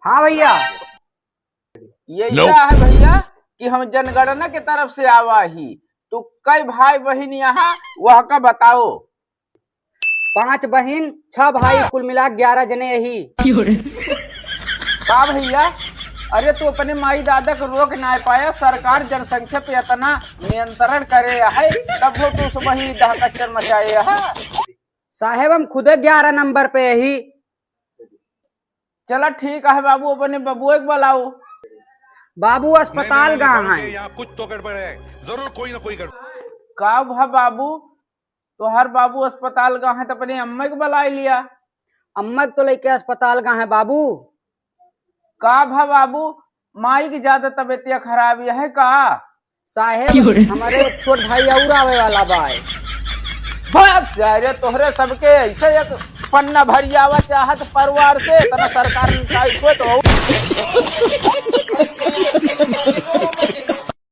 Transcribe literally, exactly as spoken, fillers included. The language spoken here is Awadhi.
हाँ भइया। ये ऐसा है भइया कि हम जनगणना के तरफ से आवा ही। तो कई भाई बहिन यहाँ वह का बताओ? पाँच बहिन, छह भाई, कुल मिला ग्यारह जने ही। का भइया, अरे तू अपने माई दादा को रोक ना पाया, सरकार जनसंख्या पे इतना नियंत्रण करे है, तब हो तू सुबह ही दहकच्चर मचाए है। साहेब, हम खुदे ग्यारह नंबर पे ही। चला ठीक है बाबू, अपने बबुए के बुलाओ। बाबू अस्पताल गा हैं। यहाँ कुछ तो गड़बड़ है, जरूर कोई ना कोई गड़बड़। का भा बाबू, तोहर बाबू अस्पताल गा हैं तो अपने अम्मा के बुलाए लिया। अम्मा के तो लेके अस्पताल गा हैं बाबू। का भा बाबू, माई की ज्यादा तबीयतिया खराब है का? साहेब, हमारे एक छोट भाई और आवे वाला बा। भाग सारे, तोहरे सबके ऐसे एक पन्ना भरियावा चाहत परिवार से, इतना सरकार निकाल को तो।